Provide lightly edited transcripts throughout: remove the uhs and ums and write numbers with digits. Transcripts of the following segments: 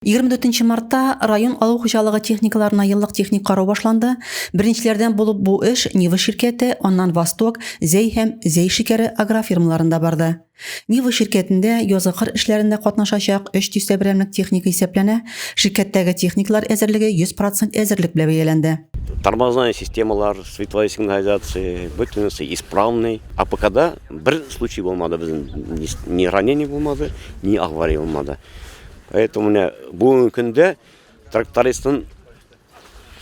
24 мартта район авыл хуҗалыгы техникаларына еллык техник карау башланды. Беренчеләрдән булып бу эш Нива ширкәте, аннан Восток, Зәй һәм Зәй шикәре агрофирмаларында барды. Нива ширкәтендә язгы кыр эшләрендә катнашачак өч дистә берәмлек техника исәпләнә. Ширкәттәге техникалар әзерлеге 100 процент әзерлек белән бәяләнде. Тормозная системалар, световая сигнализация, бөтенесе исправный. АПКда бер случай булмады безнең, ни ранение булмады, ни авария булмады. Поэтому менә бүгенге көндә трактористның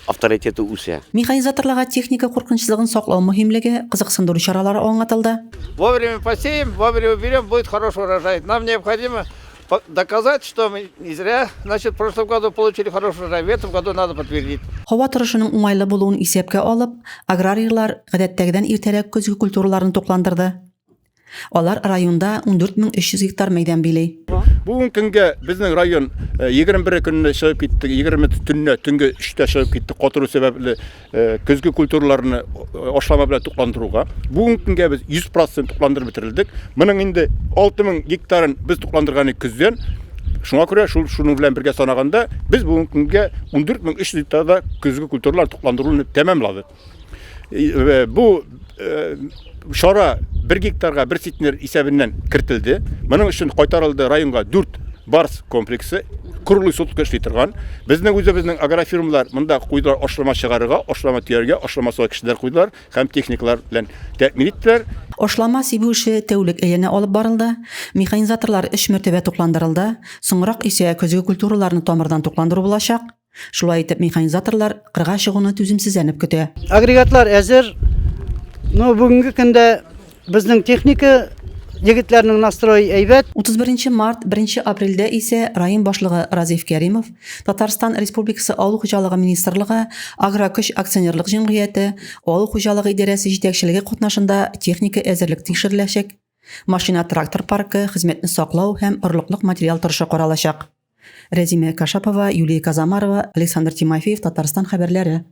авторитеты үсә. Механизаторларга техника куркынычсызлыгын саклау мөһимлеге, кызыксындыру чаралары аңлатылды. Вовремя посеем, вовремя уберем, будет хороший урожай. Нам необходимо доказать, что мы не зря, значит, в прошлом году получили хороший урожай, в этом году надо подтвердить. Һава торышының уңайлы булуын исәпкә алып, аграрийлар гадәттәгедән иртәрәк көзге культураларны тукландырды. Алар районда 14300 гектар мәйдан били. Бүгенге көнгә безнең район 21 э, көнне чыгып киттек, 20 төнне төнге 3-тә чыгып киттек, катыру сәбәпле э, көзге культураларны э, ашлама белән тукландыруга. Бүгенге көнгә без 100% тукландырып бетерелдек. Моның инде 6000 гектарын без тукландырган идек көздән. Шуңа күрә шул шуның белән бергә санаганда без бүгенге көнгә 14300 гектарда көзге культуралар тукландыруны тәмамладык. Э, бу э, чара бер гектарга бер центнер исәбеннән кертелде. Моның өчен кайтарылды районга 4 барс комплексы круглый сутка эшли торган. Безнең үзебезнең агрофирмалар монда куйдылар ашлама чыгарырга, ашлама төяргә, ашлама суга кешеләр куйдылар һәм техникалар белән тәэмин иттеләр. Ашлама сибү эше тәүлек әйләнә алып барылды. Механизаторлар өч мәртәбә тукландырылды. Соңрак исә көзге культураларны тамырдан тукландыру булачак. Шулай итеп, механизаторлар кырга чыгуны түземсезләнеп көтә. Агрегатлар әзер. Но бүгенге көндә безнең техника егетләрнең настрой әйбәт. 31 март, 1 апрельдә исә район башлыгы Разиф Кәримов, Татарстан Республикасы Авыл хуҗалыгы министрлыгы, Агрокөч акционерлык җәмгыяте, авыл хуҗалыгы идарәсе җитәкчелеге катнашында техника әзерлек тикшереләчәк. Машина-трактор паркы, хезмәтне саклау һәм орлыклык материал торышы каралачак. Рәзимә Кашапова, Юлия Казамарова, Александр Тимофеев, Татарстан хәбәрләре.